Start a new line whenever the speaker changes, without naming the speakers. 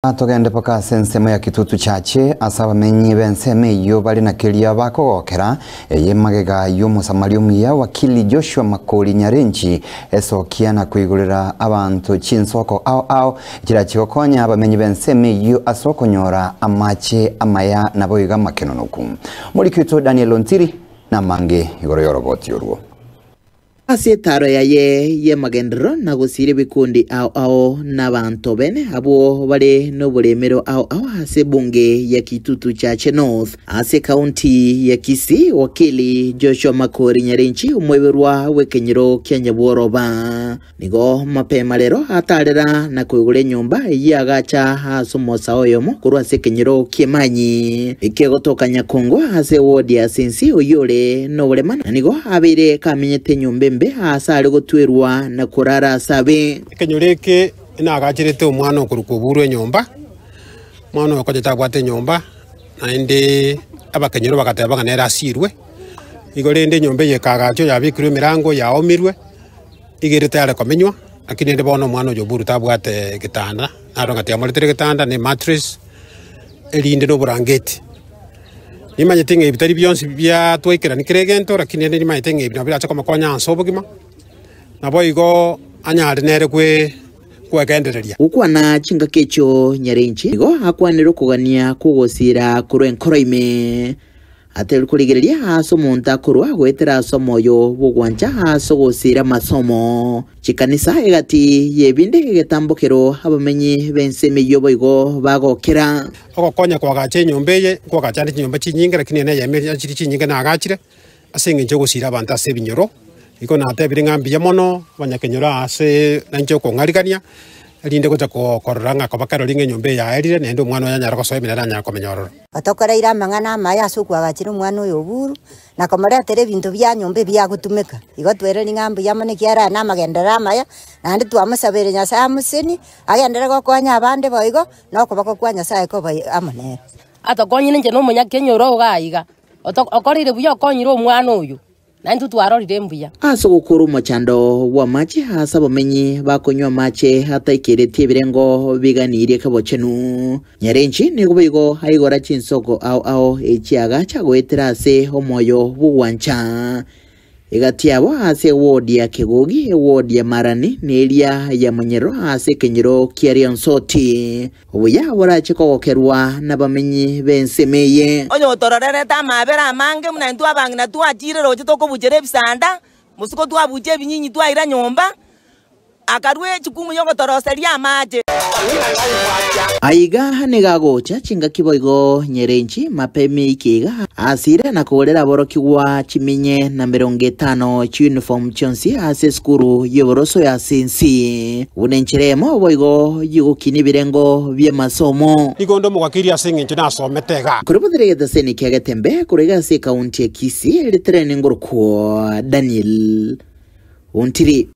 Togende mpaka ase ensemo ya Kitutu Chache, ase abamenyi b'ensemo eyio bare na keria bakogokera, eye magega y'Omosamaria omuya Wakili Joshua Makori Nyarenchi esokia na koigorera abanto chinsoko ao ao chirachie gokonya abamenyi b'ensemo eyio ase okonyora amache amaya naboigo amakenonoku. Omoriki oito Daniel Ontiri namange igoro y'oroboti orwo.
Ase etaaro yaye y'emagenderero na gosiira ebikundi ao ao nabaanto bene abwo bare noboremero ao ao ase ebunge ya Kitutu Chache North ase ekaunti ya Kisii, Wakili Joshua Makori Nyarenchi omoiborwa bw'ekenyoro kia Nyabworoba nigo mapema rero atarera na koigora enyomba eyio agacha ase omosae oyomo korwa ase ekenyoro ki'emanyi ekegotoka Nyakongo ase ewodi ya Sinsi oyio ore noborema na nigo abeire kamenyete enyomba embe aase are gotwerwa na korara ase abe.
Ekenyoro eke nagacherete omwana okorokwa Oburu enyomba, omwana oyo konya tabwate enyomba, naende abakenyoro bagateba ng'a nere asirwe, igo rende enyomba eye ekaagachwa yabekirwe emerango yaomirwe, iga ere tayare komenywa, lakini rende bono omwana oyo Oburu tabwate egetanda, naro ng'a tiamoretire egetanda na emattress, erinde na oborangeti. Nimanyete ng'a ebi tari bionsi biatwaikerania kera egento, lakini rende nimanyete ng'a ebi nabo birache komokonya ase obogima, naboigo anyare nere kwe kwegendereria.
Gokwana chingaki echio nyarenche nigo akwanire okogania kw'ogosiira korwa enkoro ime. Atari korigereria aase omonto akorwa goetera ase omoyo bw'ogwancha ase ogosiira amasomo, chikanisa egati y'ebinde egetambokero abamenyi b'ensemo eyio boigo bagokera.
Ogokonya koagacha enyomba eye, nkoagacha ande chinyomba chinyinge, lakini eye neyemo eria chiri chinyinge naagachire, ase eng'encho y'ogosiira abanto ase ebinyoro. Igo natebire ng'a mbuya mono, abanyakenyoro ase nainche okong'arigania, erinde gocha korora ng'a koba kerori ng'a enyomba eye yaerire, naende omwana oye anyare gosoa ime nere anyare komenya ororo.
Otokoreire amang'ana amaya ase okoagachera omwana oyo Oburu, na komoretera ebinto bia nyomba ebiagotumeka. Igo twereri ng'a mbuya mono ekiagera aya namagenderero amaya, naende twamosabeire Nyasaye amosenie, agenderere gokonya abande boigo, na okoboko kwa Nyasaye kobe amo nere.
Atokonyire inche na omonyakenyoro iga iga, okoreire buya okonyire omwana oyo, na intwe twarorire mbuya.
Ase ogokora omochando bw'amache aase abamenyi bakonywa amache ataikeretie ebirengo biganirie kebochenu. Nyarenchi nigo boigo aigora chinsoko ao ao echiagacha goetera ase omoyo bw'ogwancha. Egati yabo ase ewodi ya Kegogi, ewodi ya Marani, na eria ya Monyero ase ekenyoro kia Rionsoti. Obuya borache kogokerwa nabamenyi b'ensemo eye.
Onye otororerete amaabera amange buna intwe abang'ina twachire roche tokobuchera ebisanda, mosiko twabucha ebinyinyi twaira nyomba, akarua echukumu y'ogotoroseria amache.
Aiga nigo agocha chingaki boigo nyerenchi mapemi eike iga asire na kogorera aborokigwa chiminye na 50 chiuniform chionsi ase esukuru y'oboroso ya ase ense buna enchera eyemo boigo y'ogokinia ebirengo bi'amasomo.
Nigo onde omogwakeirie ase engencho nasomete iga.
Korwa egetaseni kia Getembe korwa iga ase ekaunti ya Kisii, ritere ningorokwo Daniel Ontiri.